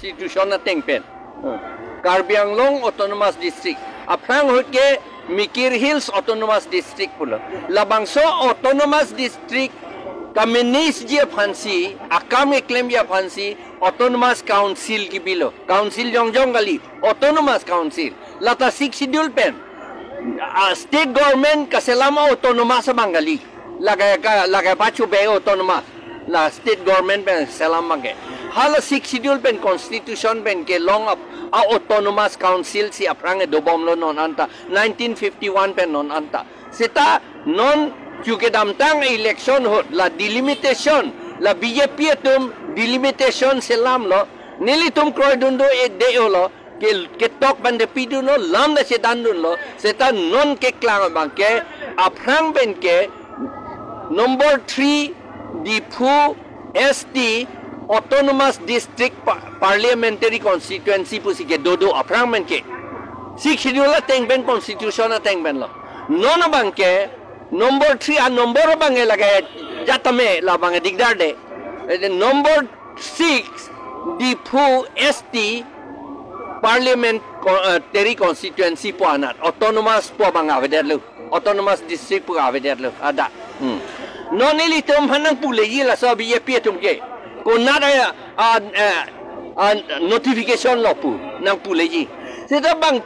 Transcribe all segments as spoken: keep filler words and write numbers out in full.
Constitution ateng pen. Hmm. Karbi Anglong Autonomous District. Aphrang ahut ke Mikir Hills Autonomous District pulo. Labangso Autonomous District ka-manage ji aphansi, akam keklemji aphansi, Autonomous Council kebilo. Council jongjong kali, Autonomous Council. Lata Sixth Schedule pen, ah, state government kaselam autonomous abang kali. Lake ka, lake pachu be autonomous. La state government pen selam abang ke. Hala Sixth Schedule pen constitution pen kelong ap-, a-autonomous council si aphrang kedobomlo non anta. Nineteen fifty-one pen non anta. Seta non chu kedamtang election ahut la delimitation, la B J P atum delimitation selamlo. Nelitum kroidun do-e de-olo. Ke, ketok pen de pidunlo, lam de chethandunlo, seta non keklang abang ke, aphrang pen ke, number three, Diphu S T Autonomous District Pa-, Parliamentary Constituency pusi kedo do aphrang pen ke. Sixth Schedule ateng pen, constitution ateng penlo. Non abang ke, number three a-number abang ke lake jatame labang ke dikdar de. Eh, number six, Diphu S T Parliamentary Constituency pu anat, autonomous pu abang avedetlo, autonomous district pu avedetlo, ada. Hmm. Non ilitum aphan nangpuleji laso B J P atum ke. Konat a, a, a, a notification lo pu nangpuleji. Seta bang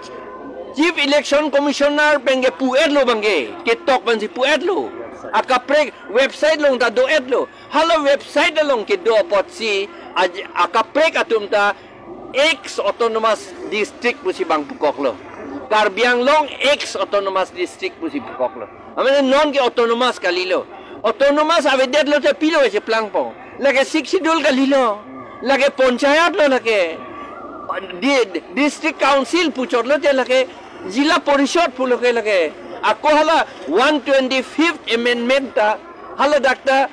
Chief Election Commissioner pen kepu-etlo abang ke, ketok pensi pu-etlo. Akaprek website along ta do-etlo. Hala website along kedo apotsi, aj-, akaprek atum ta ex autonomous district pusi bang pukoklo. Karbi Anglong ex autonomous district pusi pukoklo. Amen, non ke autonomous kalilo. Autonomous avedetlo te pilo cheplangpo. Lake Sixth Schedule kalilo. Lake panchayat lo lake. Di, district council puchotlo te lake. Zilla Parishad pulo ke lake. Ako hala one twenty-fifth amendment ta, hala dak ta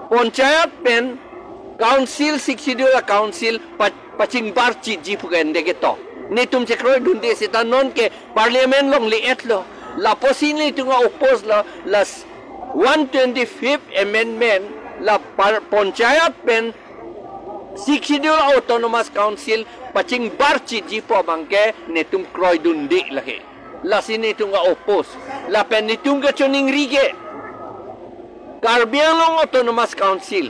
panchayat pen council, Sixth Schedule a-council pa-, pachingbarchitji pu ke ende ketok. Netum chekroidunde seta non ke parliament along le-etlo. Lapusi netum a-oppose lo, la s-, one twenty-fifth amendment, la par-, panchayat pen Sixth Schedule Autonomous Council pachingbarchitji pu abang ke netum kroidunde lake. Lasi netum a-oppose. Lapen netum kachiningri ke, Karbi Anglong Autonomous Council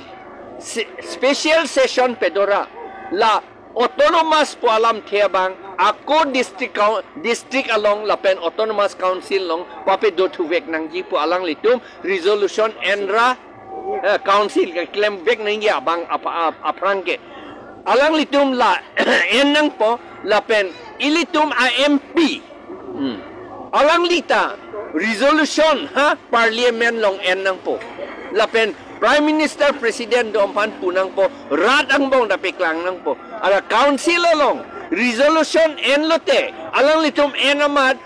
se-, special session pedo ra, la autonomous pu alamthe abang, ako district coun-, district along lapen autonomous council along papedothuvek nangji pu alanglitum resolution en ra, eh, council keklemvek nangji abang ap-, ap-, aphrang ke. Alanglitum la en nangpo, lapen ilitum a-M P. Hmm. Alangli ta resolution ha parliament along en nangpo. Lapen Prime Minister, President atum aphan pu nangpo, rat angbong ta paklang nangpo. Hala council along resolution enlote, alanglitum en amat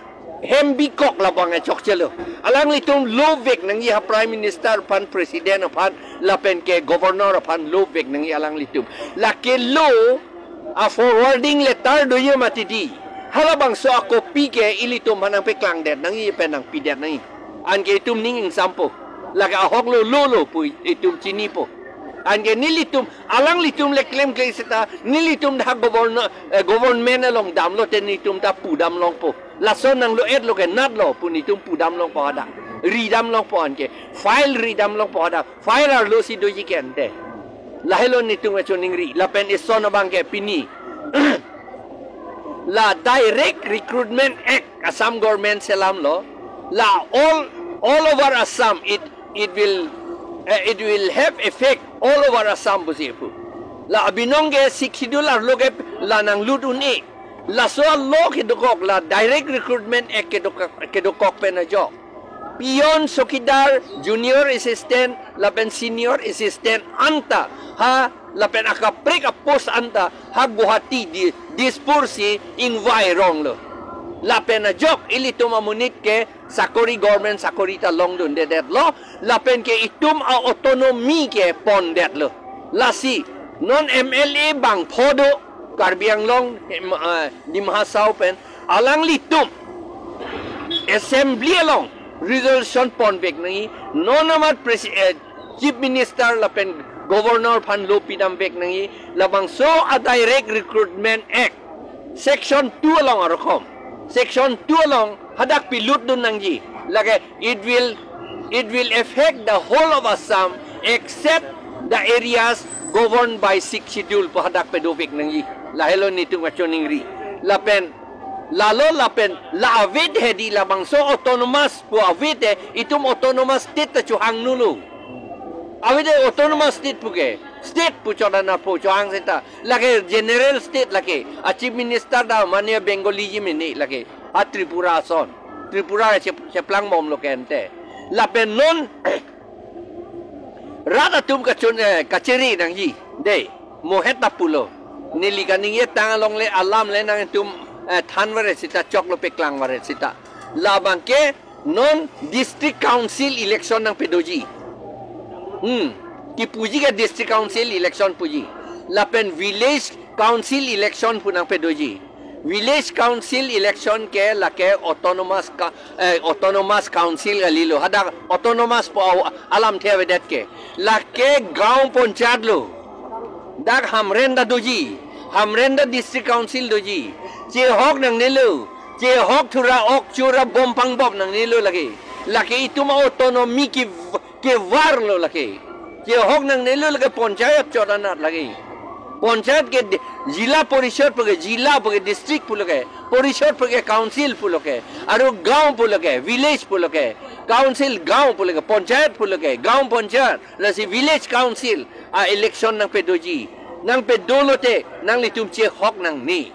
hem bikok labang e chokchelo. Alanglitum lovek nangji ha Prime Minister aphan, President aphan, lapen ke Governor aphan lovek nangji alanglitum. Lake lo a-forwarding letter doji mati di. Halabangso a-copy ke ilitum aphan nangpaklangdet nangji pen nangpidet nangji. Anke itum ning ingsampo. Lake ahok lo lo lo pu itum chinipo. Anke nelitum, alanglitum le klemkle seta, nelitum dak governor, eh, government along damlote netum ta pudam longpo. Lason nanglo-etlo ke natlo pu netum pudam longpo hadak. Ridam longpo anke. File ridam longpo hadak. File arlo si doji ke ante. Lahelo netum kachiningri. Lapen ison abang ke pini. La Direct Recruitment Act Assam government selamlo. La all, all over Assam it, it will, eh, it will have effect all over Assam pusi pu. La abinong ke Sixth Schedule arlo ke la nanglut un-e. Laso a-law kedokok, la Direct Recruitment Act kedokok, kedokok pen ajok. Peon, chowkidar, junior assistant, lapen senior assistant anta ha, lapen akaprek a-post anta ha Guwahati di, Dispur si ingvai ronglo. Lapen ajok ilitum amonit ke sakori, government sakori ta longdundedetlo, lapen ke itum a-autonomy ke pondetlo. Lasi non M L A bangpho do, Karbi Anglong, em, ah, Dima Hasao pen, alanglitum assembly along resolution ponvek nangji, non amat presi-, eh, Chief Minister lapen Governor aphan lo pidam vek nangji, labangso a Direct Recruitment Act, Section two along arokom. Section two along hadak pilutdun nangji. Lake it will, it will affect the whole of Assam except the areas governed by Sixth Schedule pu hadak pado vek nangji. Lahelo netum kachoningri. Lapen, lalo lapen, la avedethe di labangso autonomous pu avedethe, itum autonomous state ta chohang nolo. Avedethe autonomous state puke, state pu chodanatpo chohang seta. Lake general state lake, a Chief Minister ta mane Bengali ji mene lake, a Tripura ason. Tripura chep-, cheplang bomlo ke ante. Lapen non, rat atum kachun, eh, kachiri nangji. De, mohet ta pulo. Neli kaningjetang along le alam le nangtum, eh, than varet seta choklo, peklang varet seta. Labangke non District Council election nangpadoji. Hmm. Kipuji ke District Council election puji. Lapen Village Council election pu nangpadoji. Village Council election ke lake autonomous ka-, eh, autonomous council kalilo. Hadak autonomous pu alamthe avedet ke. Lake gaon panchayat lo. Dak Hamren ta doji. Hamren ta District Council doji. Chehok nangnelo. Chehok thura ok chura bom pangbop nangnelo lake. Lake itum autonomy ke, kevarlo lake. Chehok nangnelo lake panchayat chodanat lake. Panchayat ke di-, Zilla Parishad puke, Zilla puke, District pulo ke, Parishad puke, Council pulo ke, aru gaon pulo ke, Village pulo ke, Council gaon pulo ke, Panchayat pulo ke, gaon panchayat, lasi Village Council a election nangpadoji. Nangpadolote, nanglitum chehok nangne.